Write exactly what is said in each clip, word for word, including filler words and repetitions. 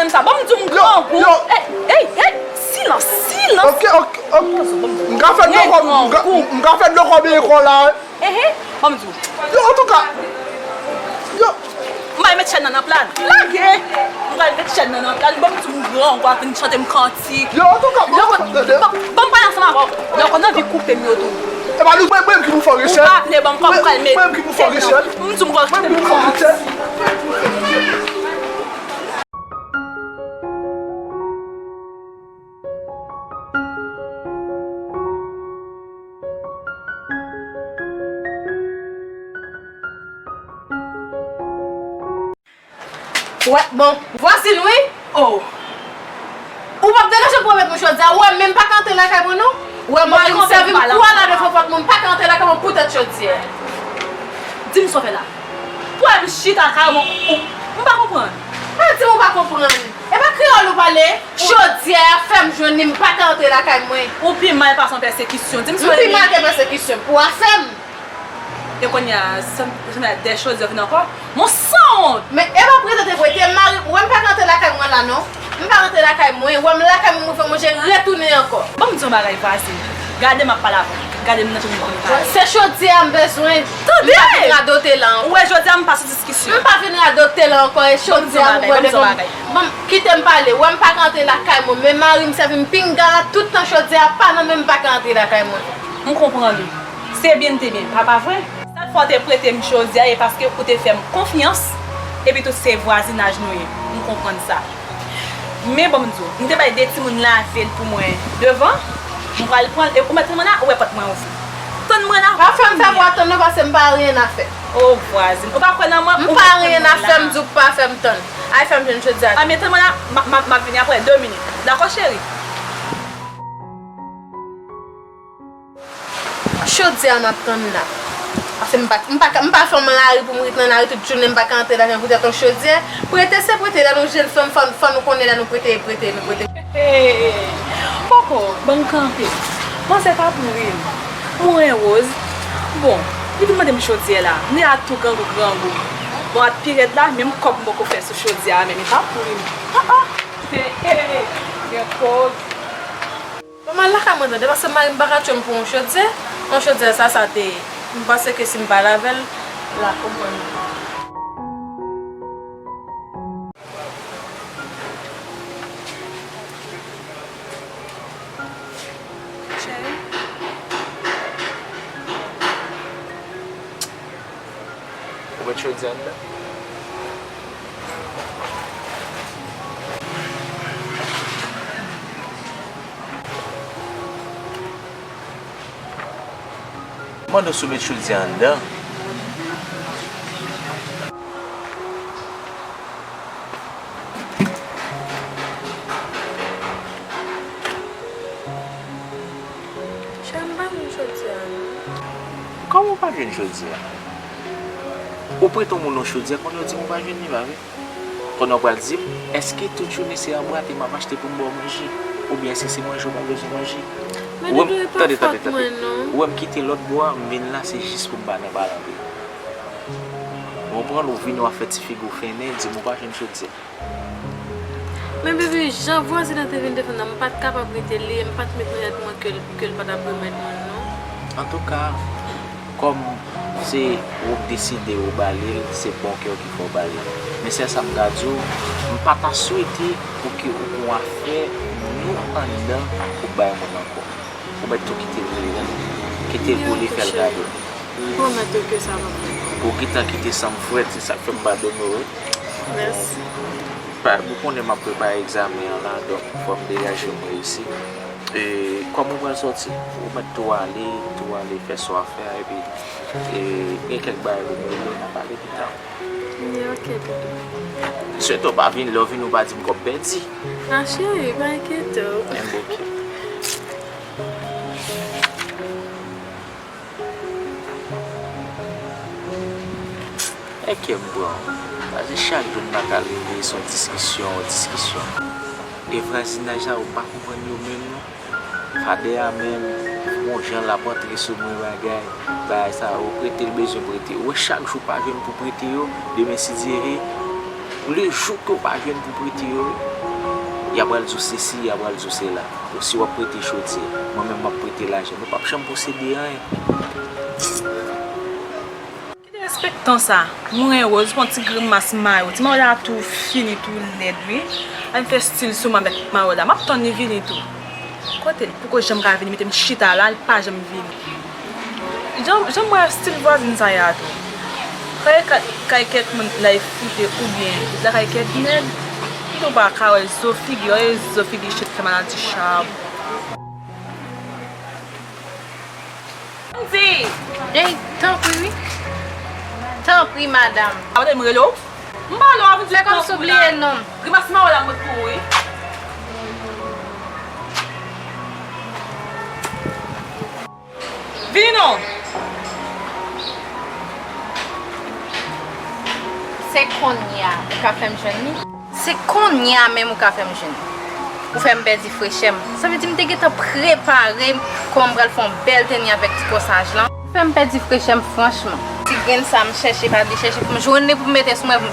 Menm sa, ban m di w, m grangou. Ey, ey, ey, silans, silans. Ok, ok, ok. M ka fè dlo kòb, m ka, m ka fè dlo kòb e kò la. Ehe, ban m di w. Yo, antouka. Yo. M pral met chèn nan nan plat. Lage. M pral met chèn nan nan plat. Ban m di w, m grangou, ap vin chante m kantik. Yo, antouka, bon, bon, bon, bon, m pale ansanm avè w. Lè w konn anvi koupe m yo tou. E pa nou, mwen, mwen ki pou fè resèt. Ou pa vle ban m kòb, m pral met. Mwen ki pou fè resèt. M di w, m pral kite m kantik. Wè, bon, vwazin wi. Oh. Ou p ap deranje pou remèt mwen chodyè a? Ou wè m menm pa ka antre lakay mwen non. Ou wè mari m sèvi m kwa la devan pòt mwen, m pa ka antre lakay mwen poutèt chodyè. Di m sa w fè la. Pou wè m chita kay mwen, ou, m pa konprann. Pa di m ou pa konprann. E pa kreyòl ou pale? Chodyè a fè m jwenn li, m pa ka antre lakay mwen. Ou pi mal pase yon pèsekisyon. Di m sa w fè la. M pi mal ke pèsekisyon. Pou afè m. E kounye a, sanm, sanm de chodyè vin ankò. Mon sanwont! Men e pa prete te prete, mari, ou wè m pa ka antre lakay mwen la non. M pa rantre lakay mwen, ou wè m lakay mwen, mwen fè manje, retounen ankò. Ban m di yon bagay, vwazin. Gade m ap pale avè w. Gade m nan jan m konn pale. Se chodyè a m bezwen. Tande! M pa vin radote la ankò. Ou wè jodi a m pa sou diskisyon. M pa vin radote la ankò, e chodyè a m wè devan. Ban m, kite m pale. Ou wè m pa ka antre lakay mwen, men mari m sèvi m pinga la, tout tan chodyè a pa nan men m, m pa ka antre lakay mwen. M konprann ou. Se byen te byen, pa pa vre? Sa k fè w te prete m chodyè a, e paske ou te fè m konfyans, epi tou se vwazinaj nou ye. M konprann sa. Men ban m di w, m te bay de timoun lave l pou mwen devan, m pral pran l, e ou mèt tann mwen la, ou wè pòt mwen ouvri. Tann mwen la. Pa fè m fè pou w tann non, paske m pa anyen a fè. O vwazin, ou pa kwè nan mwen, ou mèt tann mwen la. M pa anyen a fè, m di w pa fè m tann. Al fè m jwenn chodyè a. A, men tann mwen la, m, m, m ap vini apre de minit. Dakò, cheri? Chodyè a m ap tann la. Paske m pa, m pa, m pa fè m lari pou m ret nan lari tout jounen, m pa ka antre lakay mwen poutèt yon chodyè. Prete se prete, lè nou jèn fanm, fò, fò nou konnen lè nou prete, e prete, nou prete. Hey, poko, ban m kanpe. Manzè pa pou ri m. Mwen woz. Bon, li vin mande m chodyè la. Nè a tou grangou, grangou. Bon, ak pi rèd la, menm kòb m poko fè sou chodyè a, menm li pa pou ri m. Ah, ah. Hey, hey, gen koz. Bon, m al lakay mwen tande, paske mari m pa ka tchwe m pou yon chodyè. Yon chodyè sa, sa te ye. M panse ke si m pa lave l, l a konprann. Cheri. Ou met chodyè anndan? Mande w si w met chodyè anndan. Chè, m pa jwenn chodyè a non. Kòman w pa jwenn chodyè a? Ou prete yon moun yon chodyè, kounye a w di m ou pa jwenn li, pa vre? Kounye a w pral di m, èske tout jounen se anbrate m ap achte pou m ba w manje? Oubyen èske se manje w pa bezwen manje? Men Dodo, e pa fòt mwen non. Ou wè m kite lòt bò a, m vin la, se jis pou m pa nan pale anpil. Ou konprann, ou vini w ap fè ti figi w fennen, di m ou pa jwenn chodyè. Men baby, jan vwazin nan te vin defann nan, m pa t kapab rete li, e m pa t met nan tèt mwen ke l, ke l pa t ap remèt mwen l non. Antouka, kòm se ou k deside ou ba li l, se bon kè w ki fè w ba li l. Men sèl sa m ka di w, m pa ta swete pou ke ou gon afè nou anndan pou bay moun ankò. Ou mèt tou kite l rele, kite l pou li fè l gade w. M pwomèt ou ke sa p ap fèt. Ou gentan kite san m frèt, se sa k fè m padone w wi. Mèsi. Pa, ou konnen m ap prepare egzamen an la, donk fò m degaje m reyisi. E kòm ou pral sòti, ou mèt tou ale, tou ale fè sa w ap fè a, epi, e, gen kèk bagay pou m regle, n a pale pita. Li oke, Dodo. M swete w pa vin, lè w vin ou pa di m kòb pèdi. A cheri, pa enkyete w. Enben oke. Enkyè m pran w. Paske chak jou n pa ka leve, se yon diskisyon, yon diskisyon. E vwazinaj sa yo, m pa konprann yo menm non. Fadè a menm, gon jan l ap antre sou mwen bagay, bagay sa yo, prete l bezwen prete. Ou wè chak jou w pa jwenn pou prete yo, demen si Dye vle, le jou ke w pa jwenn pou prete yo, Y ap pral di w sesi, y ap pral di w sela. Bon, si w ap prete chodyè, mwen menm m ap prete lajan. Nou p ap janm posede anyen. Ki derespektan sa? Mwen, Rose, fè yon ti grimas mayo. Ti mayo la tou fini, tou lèd, wi. Al fè stil sou mwen avèk mayo la. M ap tann li vini tou. Kote l? Poko janm ka vini, mete m chita la, l pa janm vini. Jan, jan m wè stil vwazin sa ye a tou. Kay, kay, kay kèk moun la e foute oubyen lakay kèk nèg. M tou pa ka wè zo figi, wè zo figi chit fè maladi chabon. Di! Ey, tanpri wi. Tanpri, madanm. Ap tande m rele w? M pale w, ap di fè kòmsi w bliye non m. Grimas mawon la mwen pou ou wi. Vini non. Se kounye a ou ka fè m jwenn li? Se kounye a menm ou ka fè m jwenn. Ou fè m pèdi frechè m. Sa vle di m te gentan prepare kòman m pral fè yon bèl teni avèk ti kòsaj lan. Ou fè m pèdi frechè m franchman. Ti grenn sa m chèche pa vle chèche pou m jwenn li pou m mete sou mwen.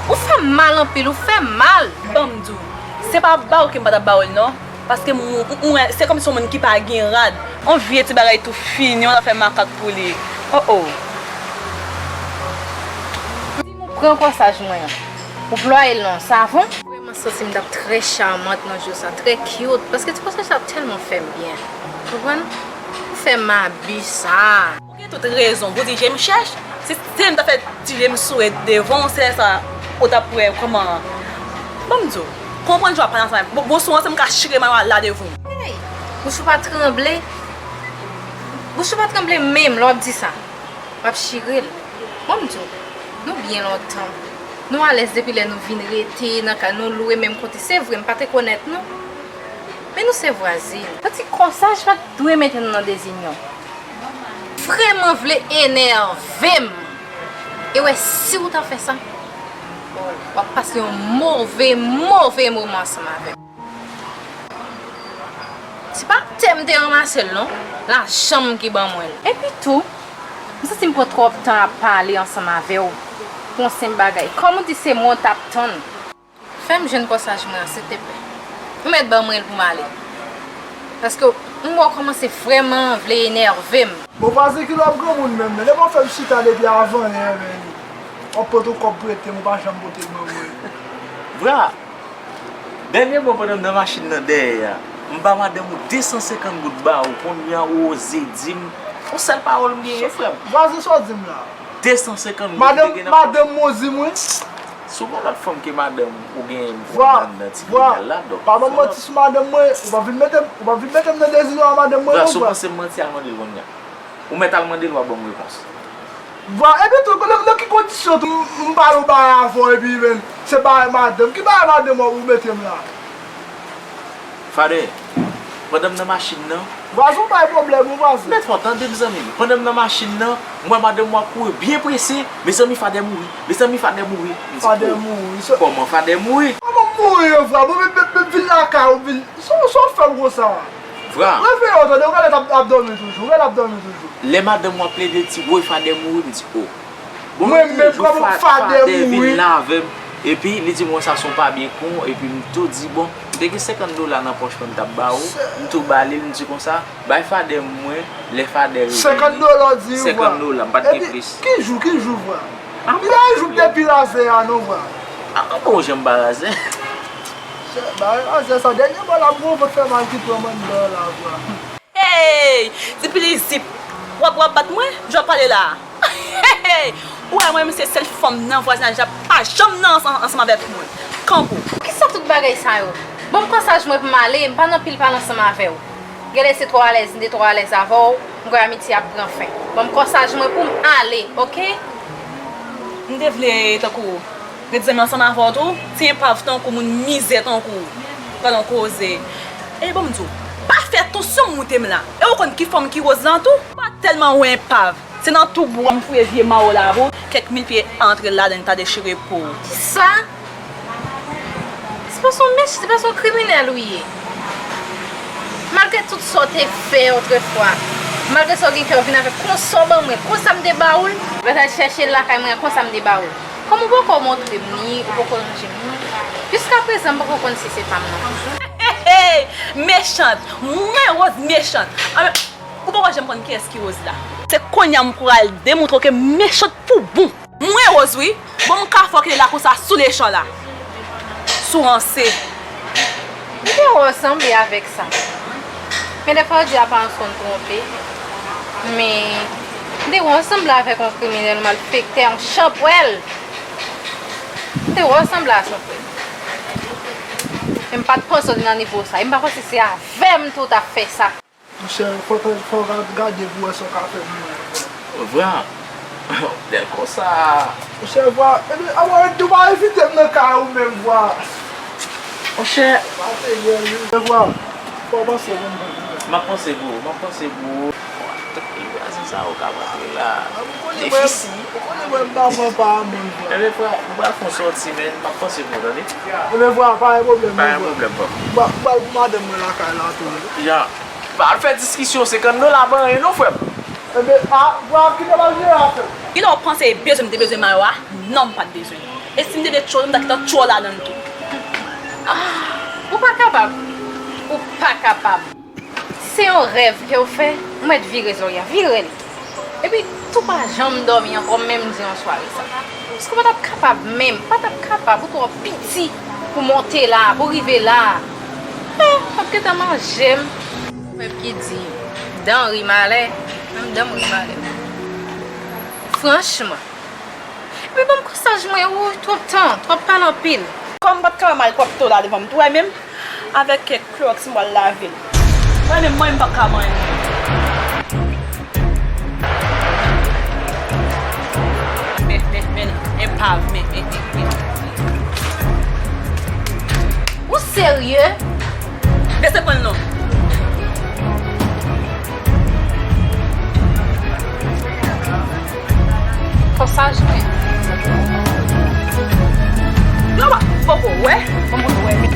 Ou fè m mal anpil, ou fè m mal. Ban m di w, se pa ba w ke m pa t ap ba w li non. Paske m, m, m wè, se kòmsi yon moun ki pa gen rad. Yon vye ti bagay tou fini, yon zafè makak pou li. Oh, oh. Di m ou pran kòsaj mwen an, ou plwaye l nan yon savon. Vrèman santi m t ap trè charmant nan jou sa, trè cute, paske ti kòsaj sa tèlman fè m byen. Konprann? Ou fè m abi sa. Ou gen tout rezon pou di je m chèch. Si se m ta fè ti je m souri devan w, se lè sa ou t ap wè kòman. Ban m di w, konprann jan w ap pale ansanm avè m. Bon, bon, sou ansanm m ka chire mayo a la devan w. Hey! Bouch ou pa tranble? Bouch ou pa tranble menm lè w ap di sa? W ap chire l. Ban m di w, nou byen lontan. Nou alèz depi lè nou vin rete nan kay, nou lwe menm kote. Se vre, m pa t rekonèt nou. Men nou se vwazin. Sa ti kòsaj pa t dwe mete nou nan dezinyon. Vrèman vle enève m. E wè si w ta fè sa, w ap pase yon move, move moman ansanm avè m. Se pa tè m te ranmase l non, lajan m ki ban mwen l. Epi tou, m santi m pran twòp tan ap pale ansanm avè w pou yon senp bagay. Kòm ou di se mwen w t ap tann. Fè m jwenn kòsaj mwen an, silteplè. Ou mèt ban mwen l pou m ale. Paske m wè w kòmanse vrèman vle enève m. Bon, vwazen, kilè w ap granmoun menm, men lè w fè m chita depi avan yè, men w ap pote yon kòb prete m, ou pa janm pote l ban mwen. Vra, dènyèman pandan m nan machin nan dèyè a, m ba madanm ou de san senkant goud ba ou, kounye a ou oze di m, yon sèl pawòl m genyen, frè m. Vwazen, sa w di m la? De san senkant goud, ou te gen nan pòch. Madanm, madanm mwen di m wi. Si w gen lòt fanm ke madanm ou genyen m konn nan, nan tribinal la, donk. Pa ban m manti sou madanm mwen, ou pa vin mete m, ou pa vin mete m nan dezilyon a madanm mwen non, vwa. Si w panse m manti, al mande l kounye a. Ou mèt al mande l, w a ban m repons. Vwa, epi tou, nan, nan ki kondisyon tou m, m pale w bagay avè w, epi menm, se bagay madanm. Ki bagay madanm w ap ou mete m la? Fadè, pandan m nan machin nan. Vwazen, w bay pwoblèm wi, vwazen. Mèt fò tande m, zanmi m. Pandan m nan machin nan, m wè madanm mwen ap kouri byen prese. Mezanmi, Fadè mouri. Mezanmi, Fadè mouri. M di, Fadè mouri. Kòman Fadè mouri? Kòman m mouri, vwa? Bon, men, men, men, vin lakay ou, vin. Sa w fè m konsa? Vra. Reveye w, tande, ou genlè ap, ap dòmi toujou, ou genlè ap dòmi toujou. Lè madanm mwen ap plede di, woy, Fadè mouri, m di, o. Bon, mwen menm kòman Fadè vin la avè m, epi li di mwen sa se yon pa byen kon, epi m tou di, bon, m te gen senkant dola nan pòch mwen m t ap ba ou, m tou ba li l, m di konsa, bay Fadè mwen, lè Fadè revini. Senkant dola w di wi, vwa. Senkant dola, m pa t gen plis. Epi, ki jou, ki jou, vwa? Li pa yon jou m te pi razè a non, vwa. A, a bon, jan m pa razè. Bagay razè sa, dènyèman la, m gon vant fè mal ki pran m anndan la, vwa. Hey! Depi li zip, w ap, w ap bat mwen? Jan w ap pale la a. Hey! Ou wè mwen, mwen se sèl fanm nan vwazinaj la, pa janm nan ansanm, ansanm avèk mwen. Kanpe w. Poukisa tout bagay sa yo? Ban m kòsaj mwen pou m ale, m pa nan pil pale ansanm avè w. Genlè se twò alèz, m te twò alèz avè w, m kwè amitye ap pran fen. Ban m kòsaj mwen pou m ale, oke? M te vle tankou ret zanmi ansanm avè w tou, ti enpav tankou w, moun mizè tankou w, pral yon koze. E ban m di w, pa fè atansyon moute m la. E ou konn ki fòm ki woz lan tou? Pa tèlman ou enpav. Se nan tou bwa m fouye vye mawo la pou kèk mil pye antre ladan l ta dechire po w. Kisa? Se pa son mech, se pa son kriminèl ou ye. Malgre tout sa w te fè otrefwa, malgre sa w gen kè w vin avèk konsa w ban mwen, konsa m te ba ou l. Lè w t al chèche l lakay mwen an, konsa m te ba ou l. Kòm ou poko montre m li, ou poko ranje m li, jiskaprezan m poko konn si se pa m nan. Hey, hey, mechant! Mwen, Rose, mechant! Anben, ou poko janm konn kiyès ki Rose la. Se kounye a m pral demontre w ke mechant pou bon. Mwen, Rose, wi. Bon, m ka fè w kite lakou sa sou lechan la. Sou ranse. M te wè w sanble avèk sa. Men dèfwa yo di aparans konn twonpe. Men, m te wè w sanble avèk yon kriminèl, malfektè, yon chanpwèl. M te wè w sanble a chanpwèl. Men m pa t panse w te nan nivo sa. E m pa panse se avè m tou w t ap fè sa. Monchè, fò, fò w gade pou wè sa w ka fè pou mwen. Vwa, bèl konsa. Monchè, vwa, epi, avan tou pa envite m nan kay ou menm, vwa. Monchè. Pa te byen, wi. Men vwa, fò w panse pou mwen. M ap panse pou ou, m ap panse pou ou. Vwa, tout ti vwazen sa yo k ap antre la. Defisi. Ou konnen mwen m pa pran pa a moun, vwa. Enben, vwa, nou pral fè yon sòti, men m ap panse pou ou, tande? Enben, vwa, pa gen pwoblèm, non, vwa. Pa gen pwoblèm, pa. M pral pou madanm mwen lakay la tou, wi. Ya. Pa al fè diskisyon senkant dola ban anyen non, frè m. Enben, a, vwa, kite m al jere afè m. Kilè w panse e bezwen m te bezwen mayo a? Non, m pa t bezwen. E si m te dwe tchwòl, m ta gentan tchwòl ladan l tou. Ah, ou pa kapab. Ou pa kapab. Se yon rèv ke w fè, m mèt vire zòrye a, vire l. Epi, tou pa janm dòmi ankò, menm di yon sware sa. Paske w pa t ap kapab menm, pa t ap kapab, ou twò piti pou monte la, pou rive la. Eh, w ap gentan manje m. Pwovèb ki di, dan ri malè, menm dan m ri malè. Franchman. Epi ban m kòsaj mwen, ou twòp tan, twòp pale anpil. Kòm m pa t ka wè m al pwòpte w la devan m tou, wè menm. Avèk kèk klowòks m pral lave l. Mwen menm, mwen, m p ap ka manyen. Men, men, men, men, epav, men, men, men, men. Ou serye? Lese pran l non. Kòsaj mwen. Yo pa poko wè. Bon, bon, wè, men.